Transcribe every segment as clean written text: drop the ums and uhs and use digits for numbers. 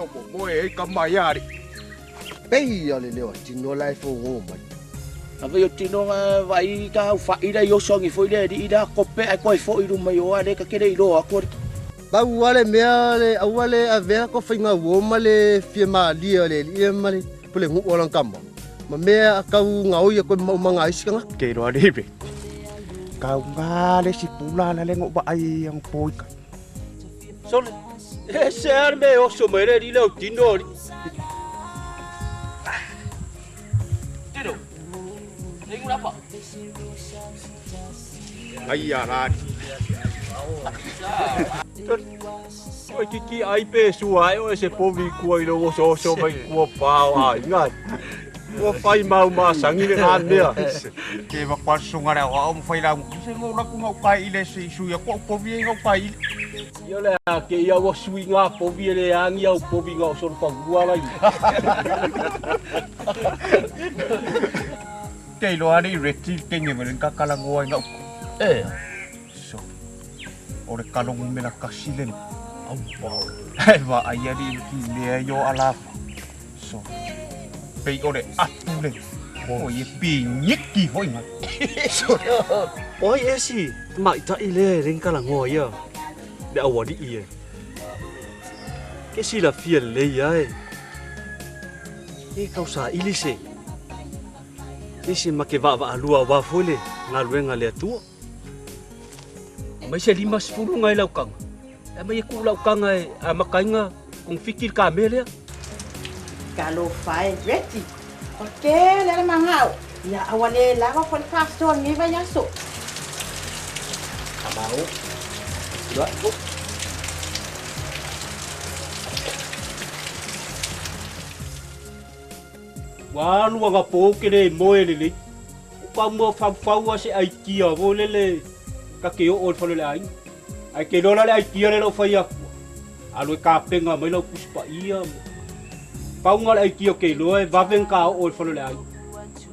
o mo e ka mai ari. Pei o le leo tino la e fo mai. Ave o tino vai ka fa ila yo songi fo ile di ila kope ai koi fo ilu mai o ale ka kele ilo aku. Pau ale mea le awale avea ko fainga wo male fie malia le li male pule ngu olang kama. Ma mea kau ngau ia ko mau manga iskanga. Ke ro ale be. Kau ngale si pula la le ngo ba ai ang poi ka. Sole. E se arme o so mere ri le o tino ri. Tino. Nengu lapa. Ai ara. Oi kiki ai pe sua o se povi kua i lo so so mai kua pao ai ngai. Ua fai mau ma sangi le ngā mea. Ke ma kwa sunga le o mo fai la se ngo la ku ngau kai ile si su ya ko povi ngau kai. Ia le a ke ia ua sui ngā povi le angi au povi ngā o soro pangua lai. Te lo ari reti te nge melen kakala ngoa ngau. E. So. Ore kalongu mela kasilen. Au pao. Va ai ari ki le yo ala. So. Pei ore atu le. O ye pi nyiki hoi ma. So. Oi esi, mai ta ile ring kala ngoa ia. Le awari ia. Ke si la fia le ia e. E kau sa ilise. Isi ma ke va va alua wa fole ngā luenga le atua. Mai se lima sefulu ngai lau kanga. E mai e ku lau kanga e a makainga kong fikir ka melea. Kalo fai reti. O ke le mangau. Ia awale lava fo le faso ni va yaso. Amao. Dua. Walu anga po ke le moe le le. O ka mo fa fa se ai kia vo le le. Ka ke o o fa le ai. Ai ke lola le ai kia le lo fa ia. Alo ka penga mai lo kuspa ia. Paunga le ai kia ke lo e vaven ka o fa le ai.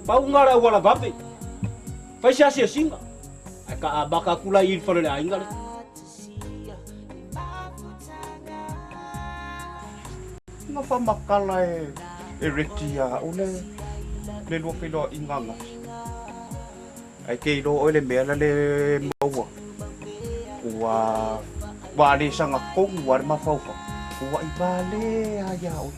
Paunga le wala vave. Fai sia sia singa. Ai ka abaka kula i fa le ai ngale. Nga fa makala e e retia o le le lo filo inganga. Ai ke ro o le mea le maua. Ua wa le sanga kongu wa ma faufa. Ua i vale ai au.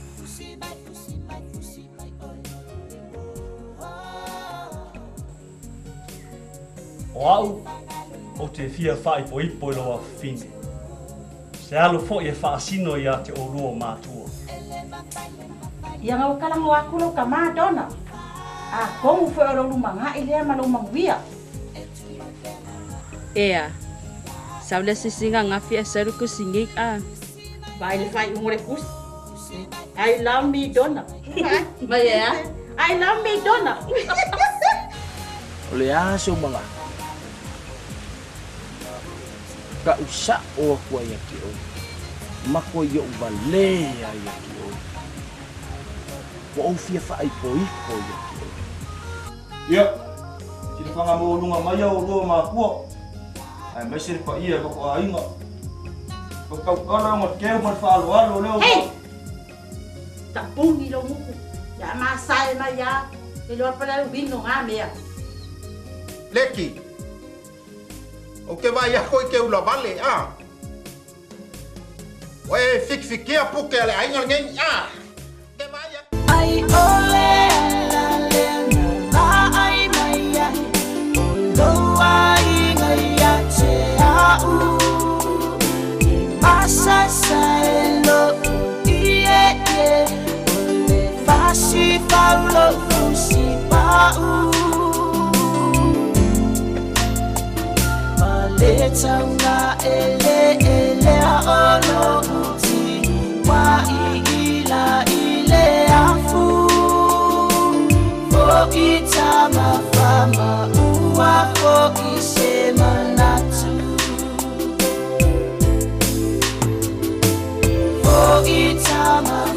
O au, o te fia whai po ipo i loa whine. Se alo fo i e whaasino ia te orua mātua. Ia ngau kalango aku lo ka madonna. A kongu fo o lo manga i lea ma lo manguia. Ea, saule sisinga ngafi e saruku singik a. Vai le fai ungore kus. I love me donna. Ma ea? I love me donna. O le aso manga. Ka usa o akua ia ki oi. Mako i o valea ia ki oi. Wa au fia whaai po ipo ia ki oi. Ia, si le whanga mō lunga mai au rua mākua. Ai mai se le pa ia ko ainga. Ko kau kala ngo keu ma whaalo alo leo. Hey! Tapungi lo muku. Ya masai mai ya. Le loa pala wino ngā mea. Leki. O ke vai a koi ke ula vale, a. Oe fik fikia puke ale ainga ngeng, a. Ke vai a. Ai ole ala le la ai mai ai. Lo ai ngai a te au. Masa sa lo ie ie. Ole fasi faulo fusi pau. Le taunga ele ele a olo uti wa i ila ile afu fo i tama fama ua fo i se manatu fo i tama.